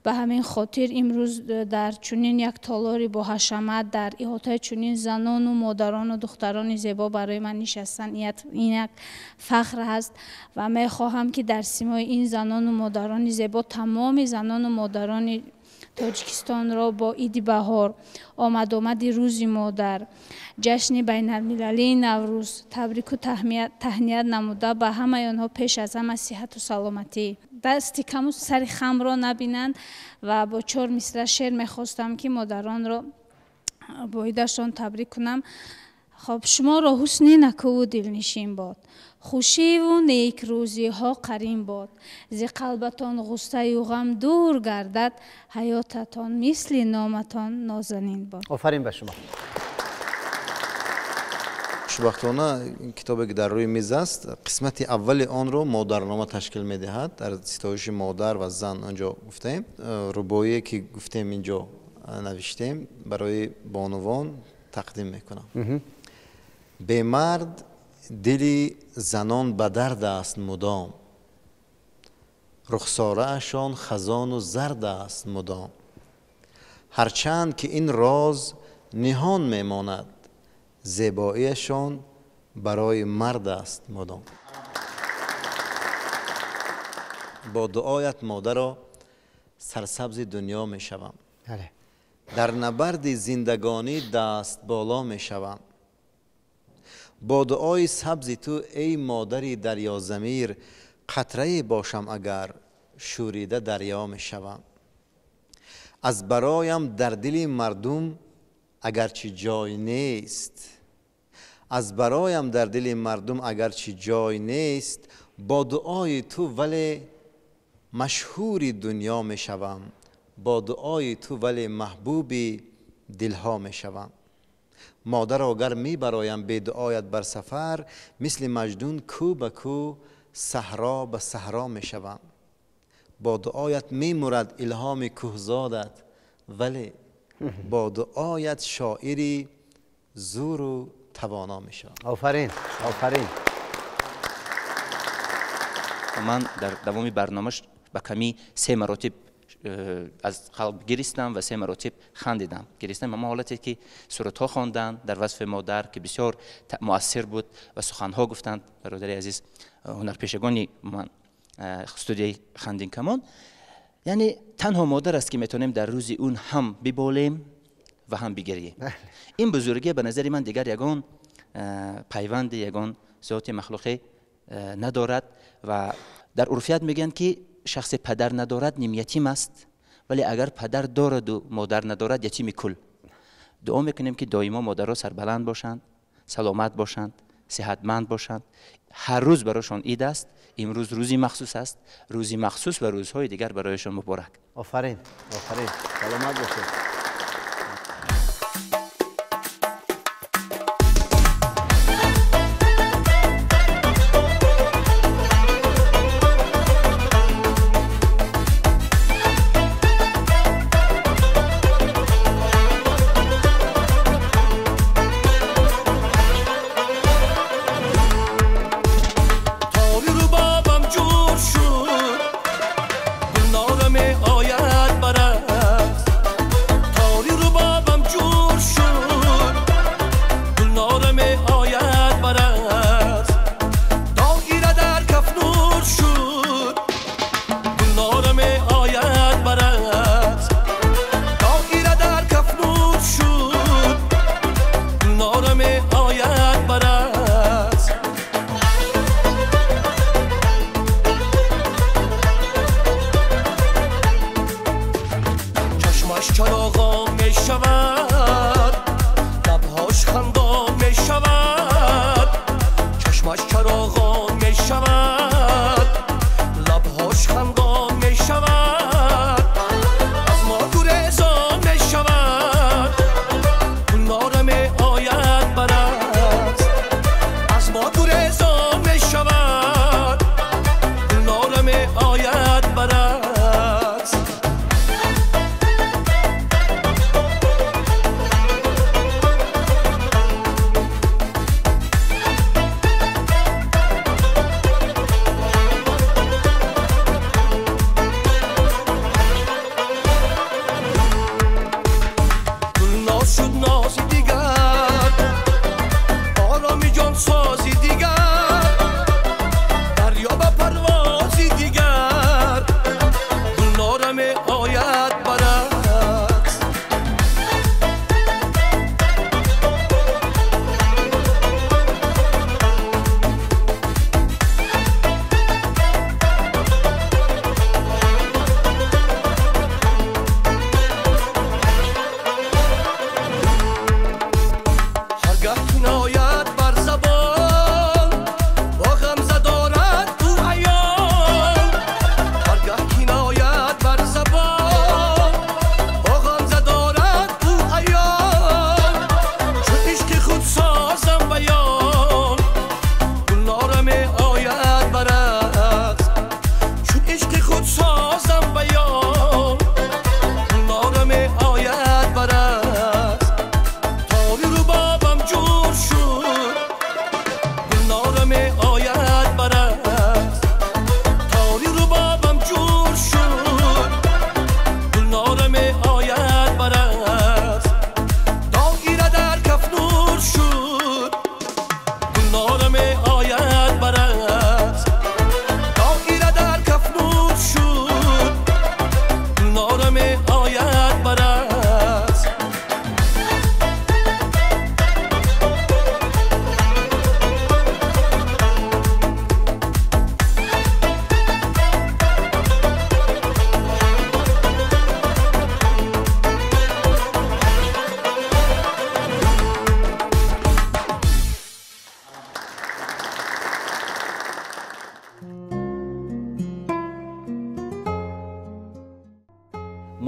به همین خاطر امروز در چنین یک تالاری با حشمت، در احاطه چنین زنان و مادران و دختران زیبا برای من نشستن این یک فخر است و می خواهم که در سیمای این زنان و مادران زیبا تمام زنان و مادران Тоҷикистонро бо Иди баҳор, омад-омади Рӯзи модар, ҷашни байналмилалии Наврӯз табрику таҳният намуда, ба ҳамаи онҳо пеш аз ҳама сиҳату саломатӣ, дасти каму сари хамро набинанд ва бо 4 мисра шеър мехостам, ки модаронро бо идашон табрик кунам. Хоб, шуморо ҳусни накӯву дилнишин бод, хушиву некрӯзиҳо қарин бод, зи қалбатон ғуссаю ғам дур гардад, ҳаётатон мисли номатон нозанин бод. Офарин ба шумо. Хушбахтона китобе ки дар рӯи миз аст, қисмати аввали онро модарнома ташкил медиҳад. Дар ситоиши модар ва зан онҷо гуфтем, рубоие ки гуфтем инҷо навиштем, барои бонувон тақдим мекунам. Бемард дили занон ба дард аст мудом, рухсораашон хазону зард аст мудом. Ҳарчанд ки ин роз ниҳон мемонад, зебоиашон барои мард аст мудом. Бо дуоят модаро сарсабзи дунё мешавам, дар набарди зиндагонӣ даст боло мешавам. Бо дуои сабзи ту эй модари дарёзамир, қатрае бошам агар шӯрида дарё мешавам. Аз бароям дар дили мардум агарчи ҷой нест, аз бароям дар дили мардум агарчи ҷой нест, бо дуои ту вале машҳури дунё мешавам, бо дуои ту вале маҳбуби дилҳо мешавам. Модаро гар мебароям бе дуоят бар сафар, мисли Маҷнун кӯ ба кӯ саҳро ба саҳро мешавам. Бо дуоят мемурад илҳоми кӯҳзодат, вале бо дуоят шоири зуру тавоно мешавам. Офарин, офарин. Ман дар давоми барномаш ба камӣ 3 маротиб аз қалб гиристам ва 3 маротиб хандидам. Гиристам ҳамон ҳолате ки суратҳо хонданд дар васфи модар, ки бисёр муассир буд ва суханҳо гуфтанд бародари азиз, ҳунарпешагони ман студияи Хандинкамон. Яъне танҳо модар аст ки метавонем дар рӯзи он ҳам биболем ва ҳам бигирем. Ин бузургӣ ба назари ман дигар ягон пайванди, ягон зоти махлуқе надорад. Ва дар урфият мегӯянд ки шахсе падар надорад ним ятим аст, вале агар падар дораду модар надорад ятими кул. Дуо мекунем ки доимо модаро сарбаланд бошанд, саломат бошанд, сиҳатманд бошанд. Ҳар рӯз барошон ид аст. Имрӯз рӯзи махсус аст, рӯзи махсус ва рӯзҳои дигар барояшон муборак. Офарин, офарин, саломат бошед. Ояд бараст.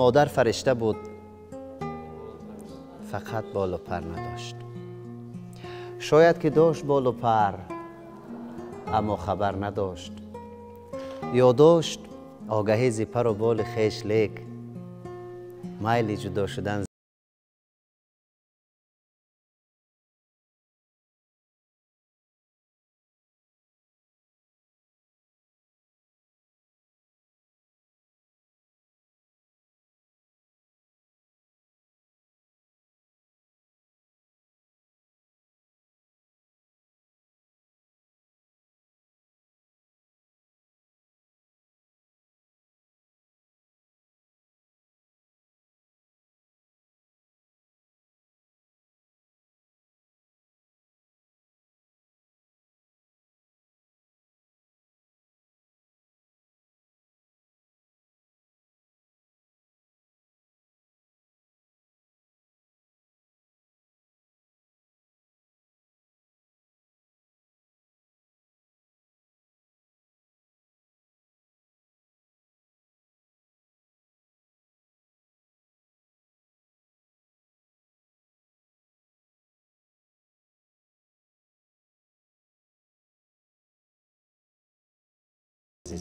Модар фаришта буд, фақат болу пар надошт. Шояд ки дошт болу пар, аммо хабар надошт. Ё дошт огаҳӣ зи пару боли хеш, лек майли ҷудо шудан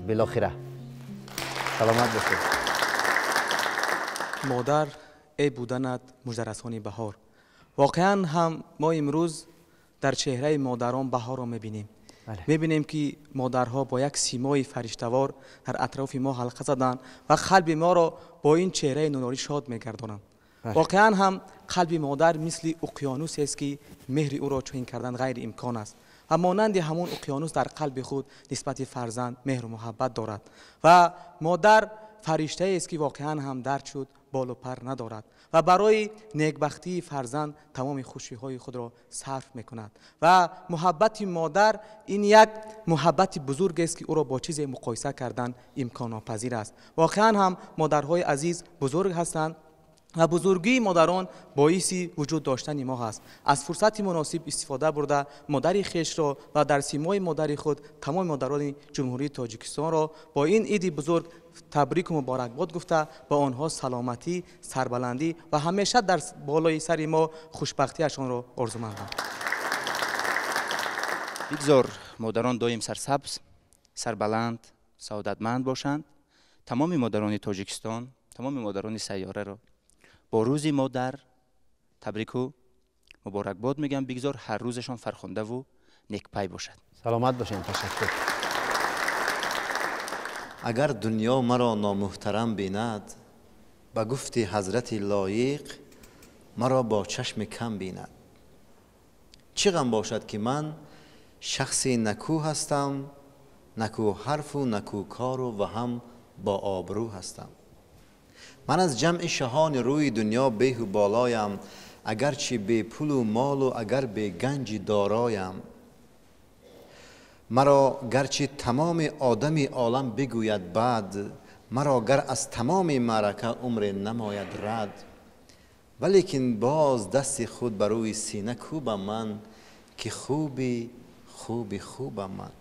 بالاخره. سلامت باشید. модар, эй буданат муждарасони баҳор. Воқеан ҳам мо имрӯз дар чеҳраи модарон баҳорро мебинем. Мебинем ки модарҳо бо як симои фариштавор дар атрофи мо ҳалқа заданд ва қалби моро бо ин чеҳраи нуронӣ шод мегардонанд. Воқеан ҳам қалби модар мисли уқёнусест ки меҳри ӯро чунин кардан ғайриимкон аст ва монанди ҳамон уқёнус дар қалби худ нисбати фарзанд меҳру муҳаббат дорад ва модар фариштаест ки воқеан ҳам дард шуд болу пар надорад ва барои некбахтии фарзанд тамоми хушиҳои худро сарф мекунад ва муҳаббати модар ин як муҳаббати бузургест ки ӯро бо чизе муқоиса кардан имконнопазир аст. Воқеан ҳам модарҳои азиз бузург ҳастанд ва бузургии модарон боиси вуҷуд доштани мо ҳаст. Аз фурсати муносиб истифода бурда модари хешро ва дар симои модари худ тамоми модарони Ҷумҳурии Тоҷикистонро бо ин иди бузург табрику муборакбод гуфта ба онҳо саломатӣ, сарбаландӣ ва ҳамеша дар болои сари мо хушбахтиашонро орзумандам. Бигзор модарон доим сарсабз, сарбаланд, саодатманд бошанд. Тамоми модарони Тоҷикистон, тамоми модарони сайёраро бо рӯзи модар табрику муборакбод мегӯям. Бигзор ҳар рӯзашон фархундаву некпай бошад. Саломат бошед. Ташаккур. Агар дунё маро номуҳтарам бинад, ба гуфти ҳазрати лоиқ маро бо чашми кам бинад. Чӣ ғам бошад ки ман шахси накӯ ҳастам, накӯ ҳарфу накӯ кору ва ҳам бо обрӯ ҳастам. Ман аз ҷамъи шаҳони рӯи дунё беҳу болоям, агарчи бепулу молу агар беганҷи дороям. Маро гарчи тамоми одами олам бигӯяд бад, маро гар аз тамоми маърака умре намояд рад. Валекин боз дасти худ ба рӯи сина кӯбам ман, ки хуби хуби хубам ман.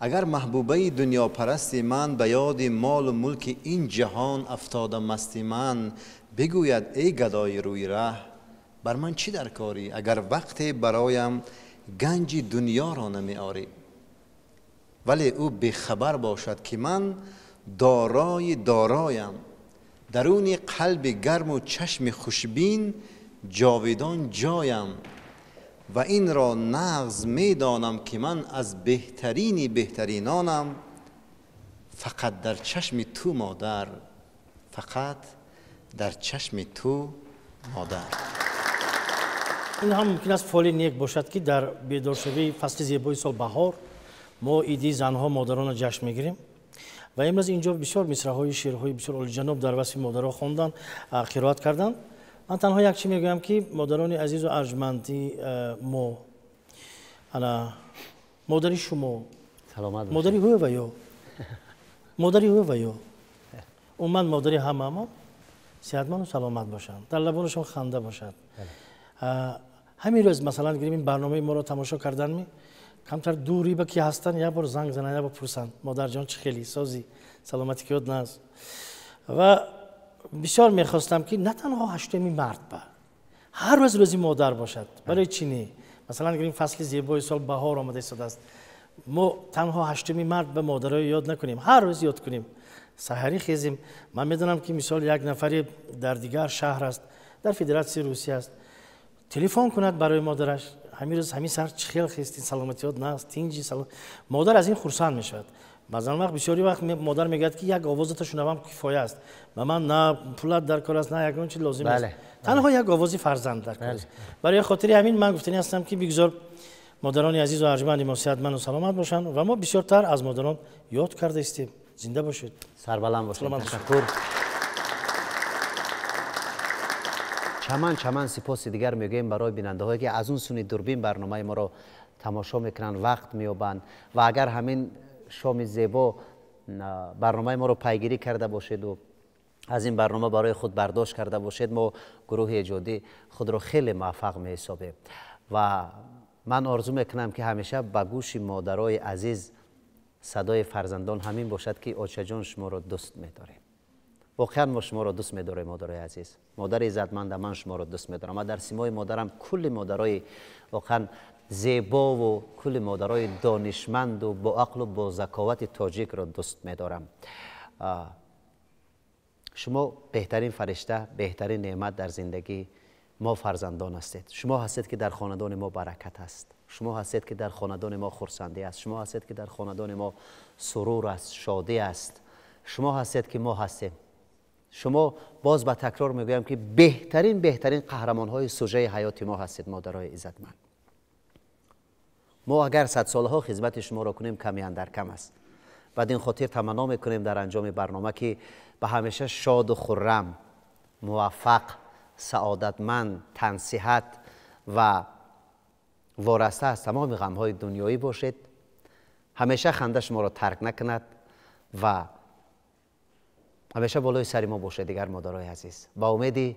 Агар маҳбубаи дунёпарасти ман ба ёди молу мулки ин ҷаҳон афтода масти ман, бигӯяд эй гадои рӯи раҳ, бар ман чӣ дар корӣ, агар вақте бароям ганҷи дунёро намеорӣ. Вале ӯ бехабар бошад ки ман дорои дороям, даруни қалби гарму чашми хушбин ҷовидон ҷоям ва инро нағз медонам ки ман аз беҳтарини беҳтаринонам. Фақат дар чашми ту модар, фақат дар чашми ту модар. Ин ҳам мумкин аст фоли нек бошад ки дар бедоршавии фасли зебои сол баҳор мо иди занҳо модаронро ҷашн мегирем ва имрӯз инҷо бисёр мисраҳои шеърҳои бисёр олиҷаноб дар васфи модаро хондан, қироат карданд. Ман танҳо як чӣ мегӯям ки модарони азизу арҷманди мо, ана модари шумо, модари ҳӯ ва ё, модари ҳӯ ва ё, умуман модари ҳамамо сеҳатманду саломат бошанд, дар лабонашон ханда бошад. Ҳамин рӯз масалан гирем ин барномаи моро тамошо карданми камтар дури ба ки ҳастанд, як бор занг зананд, як бор пурсанд модарҷон чӣ хеле созӣ, саломатӣ киёд нааст. Ва Бисёр мехостам ки на танҳо 8 март ба ҳар рӯз рӯзи модар бошад. Барои чӣ не? Масалан гирем фасли зебои сол баҳор омада истодааст. Мо танҳо 8 март ба модарои ёд накунем, ҳар рӯз ёд кунем. Саҳарӣ хезем. Ман медонам ки мисол як нафаре дар дигар шаҳр аст, дар Федератсияи Русия аст, телефон кунад барои модараш. Ҳамин рӯз ҳамин сар чӣ хел хестин, саломатиёт наст, тинҷи салом. Модар аз ин хурсанд мешавад. Баъзан вақт бисёри вақт модар мегӯяд ки як овозата шунавам кифоя аст. Ба ман на пулат дар кор аст, на ягон чиз лозим аст. Танҳо як овози фарзанд дар кор аст. Барои хотири ҳамин ман гуфтанӣ ҳастам ки бигзор модарони азизу арҷманди мо сиҳатманду саломат бошанд ва мо бисёртар аз модарон ёд карда истем. Зинда бошед. Сарбаланд бошед. Ташаккур. Чаман чаман сипоси дигар мегӯем барои бинандаҳое ки аз он суни дурбин барномаи моро тамошо мекунанд, вақт меёбанд ва агар ҳамин шоми зебо барномаи моро пайгирӣ карда бошеду аз ин барнома барои худ бардошт карда бошед, мо гурӯҳи эҷодӣ худро хеле муваффақ меҳисобем ва ман орзу мекунам ки ҳамеша ба гӯши модарои азиз садои фарзандон ҳамин бошад ки очаҷон шуморо дӯст медорем. Воқеан мо шуморо дӯст медорем, модарои азиз. Модари иззатманда, ман шуморо дӯст медорам. Ва дар симои модарам кулли модарои воқеан зебову кулли модарои донишманду боақлу бо заковати тоҷикро дӯст медорам. Шумо беҳтарин фаришта, беҳтарин неъмат дар зиндагӣ мо фарзандон ҳастед. Шумо ҳастед ки дар хонадони мо баракат аст. Шумо ҳастед ки дар хонадони мо хурсандӣ аст. Шумо ҳастед ки дар хонадони мо сурур аст, шодӣ аст. Шумо ҳастед ки мо ҳастем. Шумо боз ба такрор мегӯям ки беҳтарин қаҳрамонҳои сужаи ҳаёти мо ҳастед, модарои иззатманд. Мо агар 100 солҳо хизмати шуморо кунем, ками андар кам аст. Бад ин хотир таманно мекунем дар анҷоми барнома ки ба ҳамеша шоду хуррам, муваффақ, саодатманд, тансиҳат ва вораста аз тамоми ғамҳои дунёӣ бошед. Ҳамеша ханда шуморо тарк накунад ва ҳамеша болои сари мо бошед, дигар модарои азиз. Ба умеди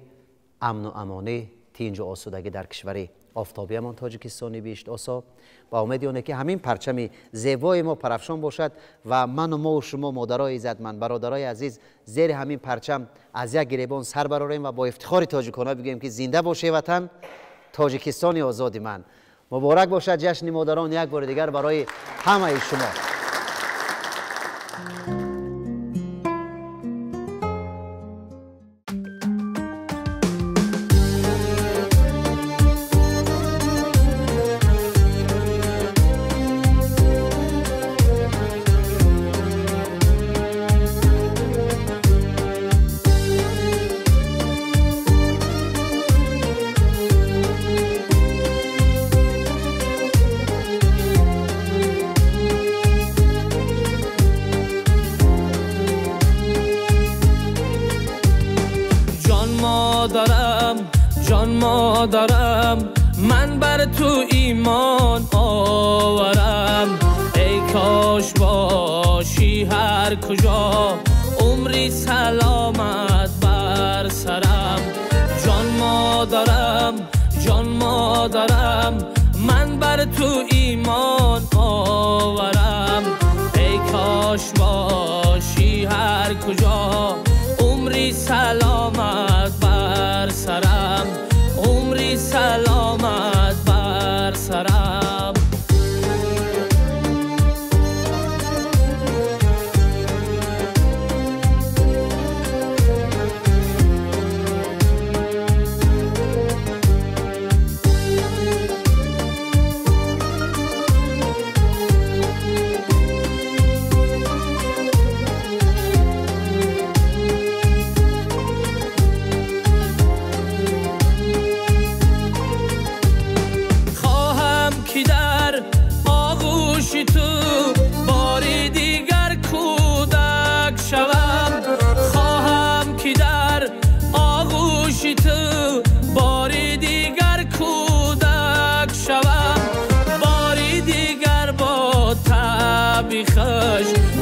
амну амонӣ, тинҷу осудагӣ дар кишвари офтобиамон Тоҷикистони биҳиштосо, ба умеди оне ки ҳамин парчами зебои мо парафшон бошад ва ману мову шумо, модарои иззатманд, бародарои азиз, зери ҳамин парчам аз як гиребон сар барорем ва бо ифтихори тоҷикона бигӯем ки зинда бошед ватан, Тоҷикистони озоди ман. Муборак бошад ҷашни модарон як бори дигар барои ҳамаи шумо. جان مادرم من بر تو ایمان آورم، ای کاش باشی هر کجا عمری سلامت بر سرم. جان مادرم، جان مادرم من بر تو ایمان آورم، ای کاش باشی هر کجا عمری سلامت بر سرم، عمری سلامت بر سرم.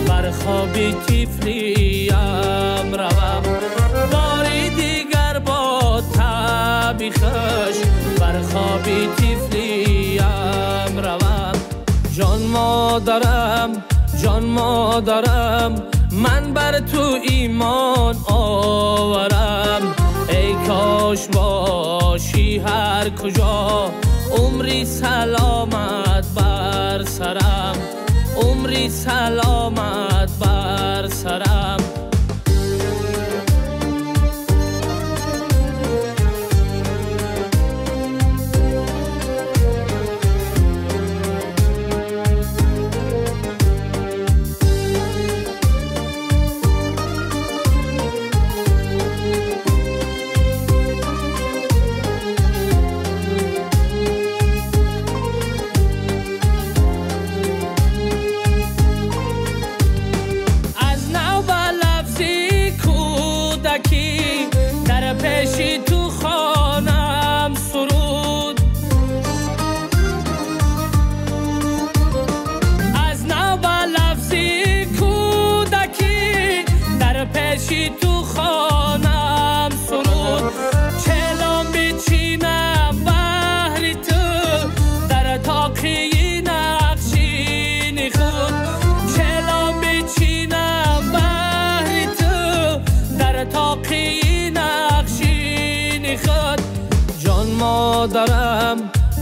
بر خوابی تیفلیم روم، باری دیگر با تبی خوش بر خوابی تیفلیم روم. جان مادرم، جان مادرم ман бар ту имон оварам. Эй кош бошӣ ҳар куҷо, умри саломат бар сарам, умри саломат бар сарам.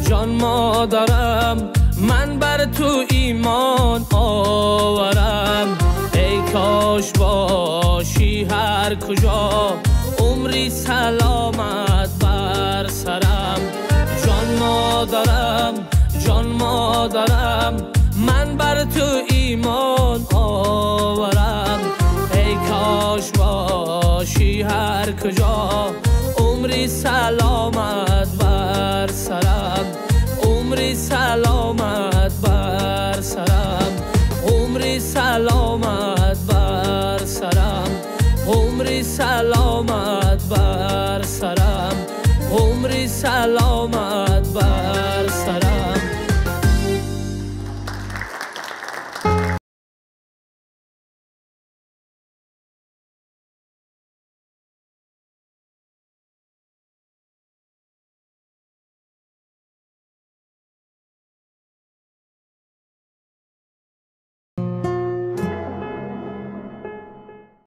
Ҷон модарам, ман бар ту имон оварам. Эй кош бошӣ ҳар куҷо, умри саломат бар сарам. Ҷон модарам, ҷон модарам, ман бар ту имон оварам. Эй кош бошӣ ҳар куҷо, умри саломат бар сарам, умри саломат бар сарам, умри саломат бар сарам, умри саломат бар сарам, умри саломат бар